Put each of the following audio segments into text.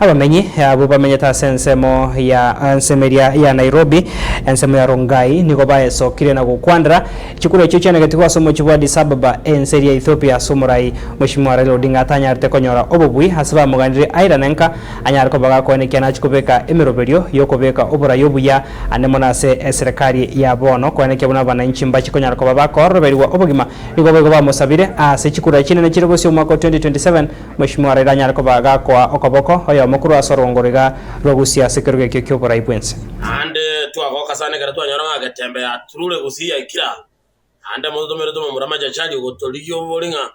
Abamenyi abwo bamenyete ase ensemo ya ensemo eria ya Nairobi, ensemo ya Rongai, nigo baesokire na gokwandera chikura echio chianegetigwe ase omochie bwa Addis Ababa, ense eria ya Ethiopia ase omorai Mweshimiwa Raila Odinga atanyarete konyora obobui ase bamoganirie airane nka anyare koba gakoenekia nachie kobeka emeroberio yokobeka oborai obuya ande mono ase eserekari ya bono koenekia buna abananchi mbachie konyara koba bakoororoberigwa obogima nigo boigo bamosabire ase chikura chinene chire bosio omwaka o 2027 Mweshimiwa Raila anyare koba gakoa okoboko oyomo korwa ase orogongo roiga rwa Gusii ase ekerogo ekio ki'oborai bw'ense. Naende twagoka sana ekero twanyora ng'a Getembe yaturure Gusii yaikire aa. Naende mototomerete omomura machachari ogotorigia obori ng'a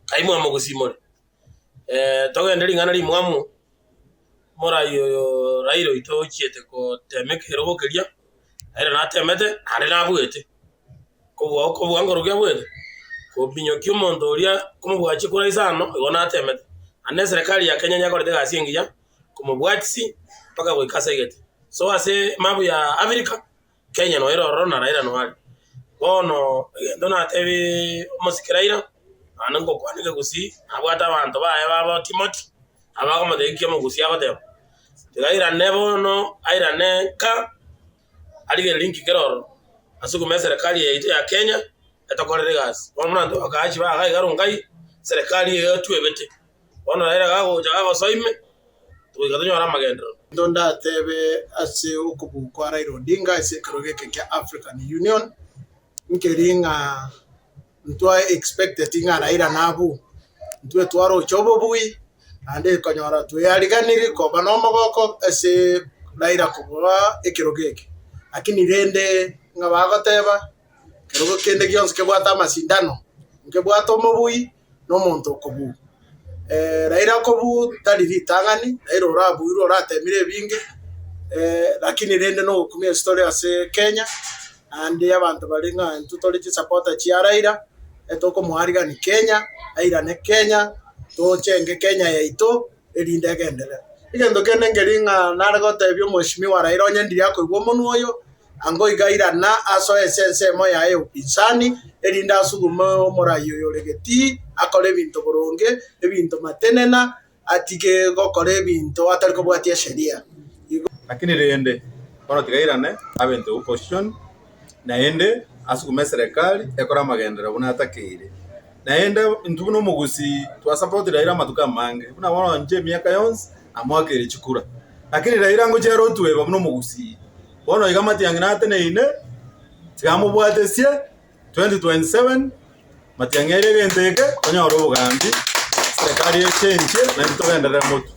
kai mwamogusii more. Togende ring'ana rimwamu, omorai oyo Raila oito ochiete gotema ekerogo keria, Raila natemete naende nabuete. Kobua okobua nkorokia abwate, kominyokia omonto oria komobua chikura isano, igo natemete. Naende eserekari ya Kenya nyakorete egasi engiya, komobwatisi mpaka goika ase aigete. So ase emapu ya Africa, Kenya noyo ere ororo na Raila noyo are. Bono egento natebiiii omosike Raila, naende ngokwana ekegusii, nabwate abanto baye babo Timothy, abakomotebia inki omogusii agoteba. Tiga airane bono, airane nka. Arigereria inki kere ororo, asugume eserekari yaito ya Kenya etokorere egasi. Bono buna intwe abakaachi ba iga iga Rongai, eserekari eye etwebete. Bono Raila gagocha gagosoa ime, togoika tonyore amagenderero. Egento ndatebe ase okobua kwa Raila Odinga ase ekerogo eke kia African Union, nkeri ng'a ntwa expected ng'a Raila nabue, intwe twaroche obobui, naende konyora tweariganirie koba na omogoko ase Raila kobua ekerogo eke. Lakini rende ng'a bagoteba, kerogo kende gionsi kebwate amasindano, nkebwate omobui. na omonto okobua. Raila okobua tari ritang'ani, Raila orabuirwe oratemire ebinge, lakini rende nogokumia ase tore ase Kenya, naende abanto baria ng'a intwe tore chisupporter chia Raila, etokomoarigani Kenya, airane Kenya, tochenge Kenya yaito, erinde egenderere. Egento kende nkeri ng'a nare gotebia omweshimiwa Raila onye ndiri akoigwa omonwa oyo, Ango iga airana asoe ase ensemo yaye y'obopinzani, erinde asugume omorai oyo ore getii, akore ebinto boronge, ebinto matenena, atige gokora ebinto atari kobwatia esheria. Igo. Lakini rende, bono tiga airane abe into opposition, naende asugume eserekari ekore amagenderero buna atakeire. Naende intwe buna omogusii twasapotire Raila amatuko amange, buna bono inche emiaka yonsi namoakeire chikura. Lakini Raila ngochia ere otweba buna omogusii. Bono iga Matiang'i nateneine, tiga amobwatesie 2027, Matiang'i aire egento eke, tonyore obogambi, eserekari echenchie, naintwe togenderere motwe.